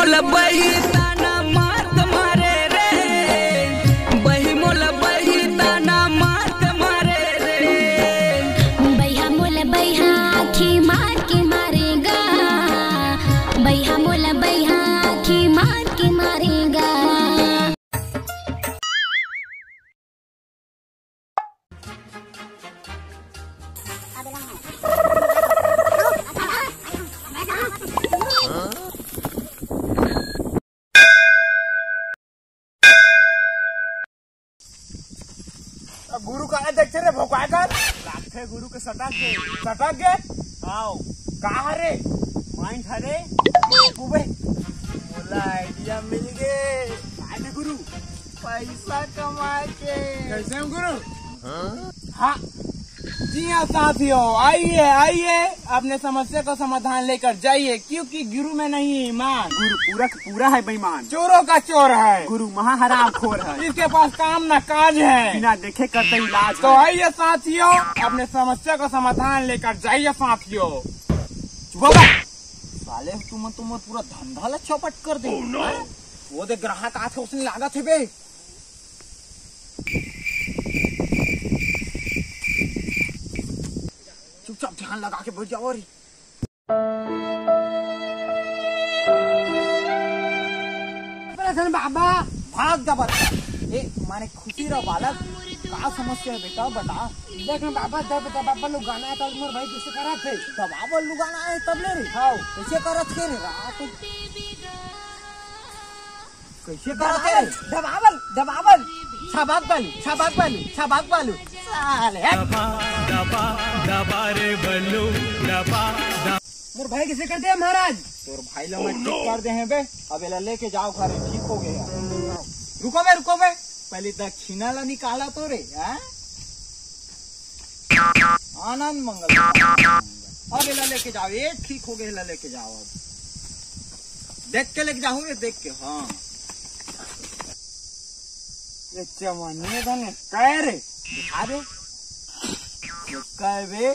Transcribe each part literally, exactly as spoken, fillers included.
मोला बही ताना मार के मारे रे, बही मोला बही ताना मार के मारे रे। बइहा मोला बइहा आँखी मार के मारेगा, बइहा मोला बइहा आँखी मार के मारेगा। अब गुरु काला देखथे रे भोकाय कर? लागथे गुरु के सटक गे। सटक गे? आओ। का हरे? पॉइंट हरे? उबे। मोला आइडिया मिल गे। काय दे गुरु? पैसा कमाए के। कैसे हम गुरु? हाँ। जी हाँ साथियों, आइए, आइए, अपने समस्या का समाधान लेकर जाइए, क्योंकि गुरु में नहीं ईमान। गुरु पूरा का पूरा है बेईमान। चोरों का चोर है। गुरु महाहरामखोर है। इसके पास काम ना काज है। बिना देखे करते इलाज तो है। आइए साथियों, अपने समस्या का समाधान लेकर जाइए साथियों। चुप हो बे। साले तुमन तो मोर पूरा धंधा ला चौपट कर दे। वो दे ग्राहक आथे, उसने लागत हे बे। चुपचाप ध्यान लगा के बैठ जाओ रे। प्रसन्न बाबा। भाग जा बच्चा। ए, माने खुशी रहो बालक। का समस्या है बेटा, बता। देख ना बाबा, जब बता बाबा लोग गाना है तो मोर भाई कैसे करत थे? दबावल लोग गाना है तब ले रे। हाँ। कैसे करत थे रे? रात कैसे करत हे रे? दबावल, दबावल। छबाक बालू, छबाक बालू, छबाक बालू। साले, हट। दबा, दबा, दबा रे बल्लू, दबा, दबा। मोर भाई कैसे कर दे महाराज? तोर भाई ला मैं ठीक कर दे हैं बे। अब एला लेके जाओ घरे, ठीक हो गया। रुको बे, रुको बे। पहले दक्षिणा ला निकाला तो रे, हैं? आनंद मंगल। अब एला लेके जाओ, ये ठीक हो गया, एला लेके जाओ अब। देख के लेके जाओ रे, देख के, हाँ। ये चवन्नी धन काय रे? दिखा दे। ये काय बे?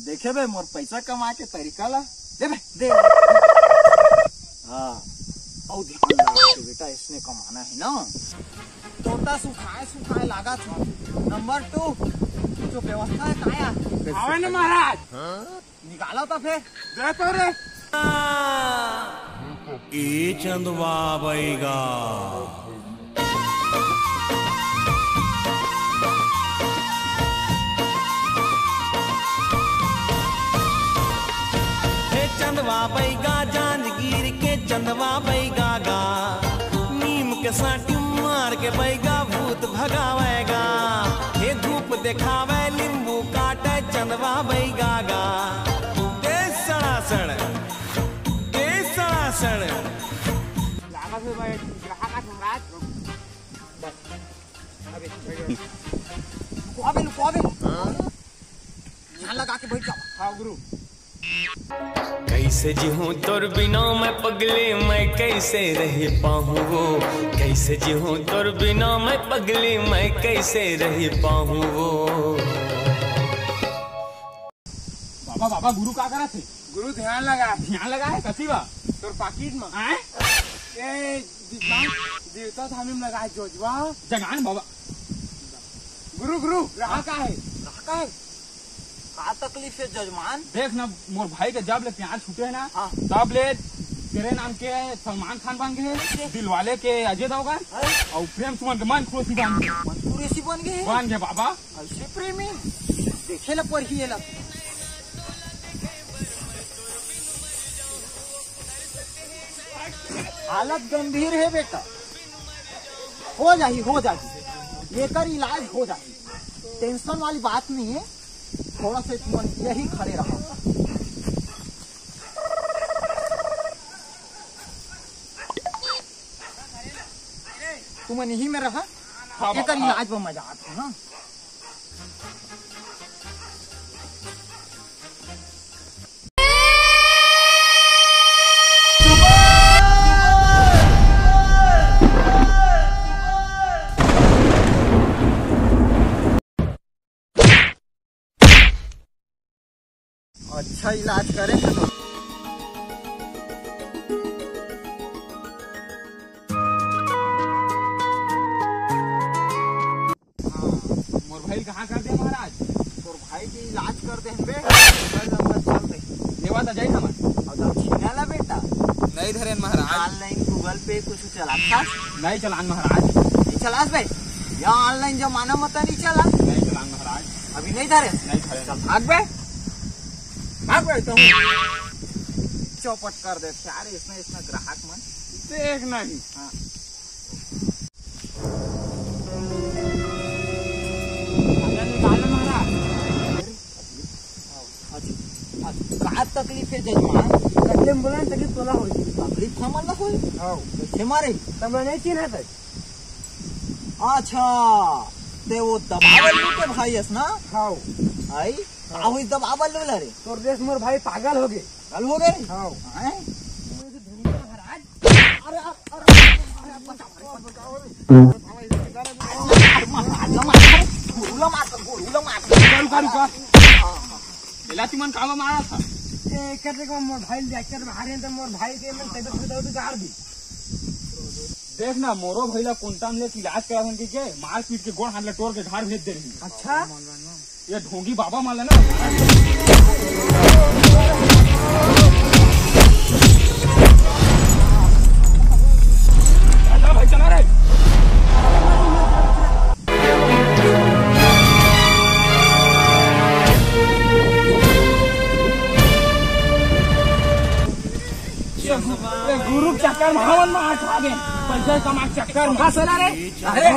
देखे बे, मोर पैसा कमा के तरीका ला। दे बे, दे। हाँ, अउ ध्यान लगा के बेटा, इसने कमाना है ना। तोता सुखाए सुखाए लागत हो। नंबर टू, जो व्यवस्था है, काया? आवे ना महाराज। निकालो तो फिर। दे तो रे। ए चंदवा बैगा। हे चंदवा बैगा, जांजगीर के चंदवा बैगा गा, नीम के साटी मार के बैगा भूत भगावेगा। हे धूप देखावे, नींबू काटे, चंदवा बैगा गा। दे सड़ासड़, दे सड़ासड़। लागत हे भाई, ग्राहक आज महाराज। बस, अबे, लुकवा बे, लुकवा बे। ध्यान लगा के बैठ जाओ। हाँ गुरु। कैसे जीहूँ तोर बिना मैं पगली, मैं कैसे रह पाहूँ वो? कैसे जीहूँ तोर बिना मैं पगली, मैं कैसे रह पाहूँ वो? बाबा, बाबा, गुरु का करत हे? गुरु ध्यान लगा। ध्यान लगा हे, कसी बा? तोर पाकिट म। आय? ए, जीवता, जीवता थामी म लगा हे, जोजवा। जगान बाबा। गुरु, गुरु, रहा का हे? रहा का हे? का तकलीफ हे जजमान? देख ना, मोर भाई के जब ले प्यार छूटे हे ना, हाँ। तब ले तेरे नाम के सलमान खान बन गे हे, कैसे? दिलवाले के अजय देवगन, हाँ। अउ प्रेम सुमन के मन कुरैशी बन गे। मन कुरैशी बन गे हे? बन गे बाबा। ऐसे प्रेमी देखे ला परही एला। हालत गंभीर हे बेटा, हो जाही, हो जाही, एकर इलाज हो जाही, टेंशन वाली बात नहीं है। थोड़ा सा तुमन यही खड़े रहा, तुमन यही में रहा, हाँ, एकर हाँ। इलाज में मजा आथे, हाँ। अच्छा इलाज करे हे लोग। इलाज कर देन बे। चल, चल, चल दे। लेवा त जाई हमर। अब दक्षिणा ला बेटा। नहीं धरेन महाराज। Online Google Pay कुछ चलात हस? नहीं चलान महाराज। नहीं चलास बे? या online जमाना म त नहीं चला। नहीं चलान महाराज। अभी नहीं धरे? नहीं धरे। चल भाग बे। भाग बे तुम। चौपट कर दे यार, इसने, इसने ग्राहक मन। देख नहीं। हाँ। अरे निकाल महाराज। अच्छा, अच्छा, का तकलीफ हे जजमान? कते बोला तकलीफ तोला होई। तकलीफ हमन ला होई? हाँ। कइसे मारे? तब नहीं चिन्हत हे। अच्छा, ते वो दबावल लू के भाई हस ना? हाँ। आई? का होई दबावल लू ला रे? तोर देश मोर भाई पागल हो गे। पागल हो गे? हाँ। हैं? अरे, अरे, अरे, अरे, बचाओ, बचाओ, बचाओ। गोलू ला मार, गोलू ला मार। रुका, रुका, रुका। एला तुमन कामा मारा था? ए, कर दे को मोर भाई लेकर बाहर है तो मोर भाई के मन तबीयत खराब तो गार दी। देख ना, मोरो भाई ला कोंटा में लेके इलाज करा था कि के मार पीट के गोड़ हाथ ला तोड़ के घर भेज दे रही। अच्छा? ये ढोंगी बाबा मान लेना। चला भाई, चला रे। ये गुरु के चक्कर में हमन मार खा गए। पैसा कमा के चक्कर में। हाँ, सुना रे। अरे।